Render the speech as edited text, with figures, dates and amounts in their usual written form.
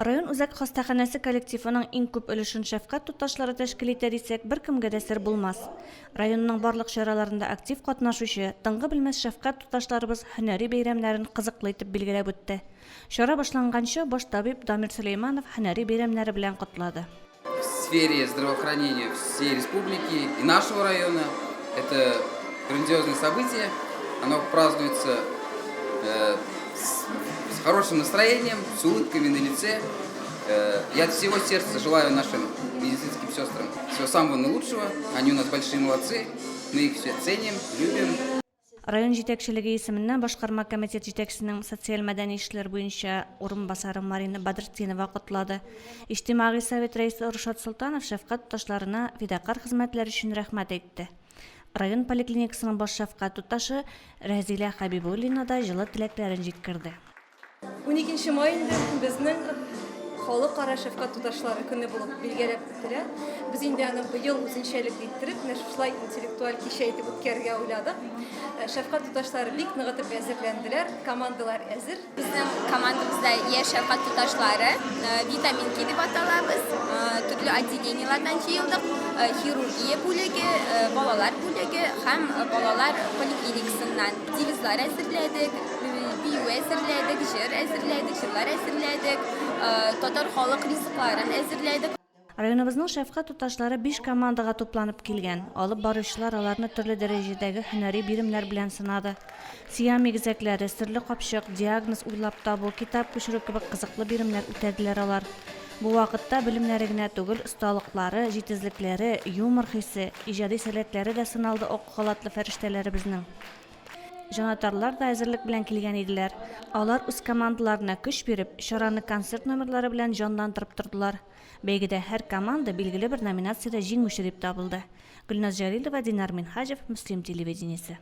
Район үзәк хастаханәсе коллективының иң күп өлешен шәфкать туташлары тәшкил итә дисәк, беркемгә дә сер булмас. Районның барлык чараларында актив катнашучы, тынгы белмәс шәфкать туташларыбыз һөнәри бәйрәмнәрен кызыклы итеп билгеләп үтте. Чара башланганчы, баш табиб Дамир Сөләйманов һөнәри бәйрәмнәре белән котлады. В сфере здравоохранения всей республики и нашего района это грандиозное событие. Оно празднуется э, с, с хорошим настроением, с улыбками на лице. Э, я от всего сердца желаю нашим медицинским сестрам всего самого наилучшего. Они у нас большие молодцы. Мы их все ценим, любим. Район җитәкчелеге исеменнән башкарма комитет җитәкчесенең социаль-мәдәни эшләр буенча урынбасары Марина Бәдертдинова котлады. Иҗтимагый совет рәисе Рушат Солтанов шәфкать туташларына фидакарь хезмәтләре өчен рәхмәт әйтте. Район поликлиникасының баш шәфкать туташы Рәзилә Хәбибуллина да җылы теләкләрен җиткерде. Уникенче май инде безнең Халыкара шәфкать туташлары көне булып билгеләп үтелә. Без инде аны быел үзенчәлекле иттереп, менә шушылай интеллектуаль кичә итеп үткәрергә уйладык. Э, шәфкать туташлары бик ныгытып әзерләнделәр, командалар әзер. Безнең командабызда яшь шәфкать туташлары, э, витаминки дип аталабыз, э, төрле отделениеләрдән җыелдык. Хирургия бүлеге, балалар бүлеге һәм балалар поликлиникасыннан. Девизлар әзерләдек, бию әзерләдек, җыр әзерләдек, җырлар әзерләдек, татар халык ризыкларын әзерләдек. Районыбызның шәфкать туташлары биш командага тупланып килгән. Алып баручылар аларны төрле дәрәҗәдәге һөнәри биремнәр белән сынады. Сиам игезәкләре, серле капчык, диагноз уйлап табу, китап күчерү кебек кызыклы биремнәр үтәделәр алар. Бу вакытта белемнәре генә түгел, осталыклары, җитезлекләре, юмор хисе, иҗади сәләтләре дә сыналды ак халатлы фәрештәләребезнең. Җанатарлар да әзерлек белән килгән иделәр. Алар үз командаларына көч биреп, чараны концерт номерлары белән җанландырып тордылар. Бәйгедә һәр команда билгеле бер номинациядә җиңүче дип табылды. Гөлназ Җәлилова, Динар Минһаҗев, Мөслим телевидениесе.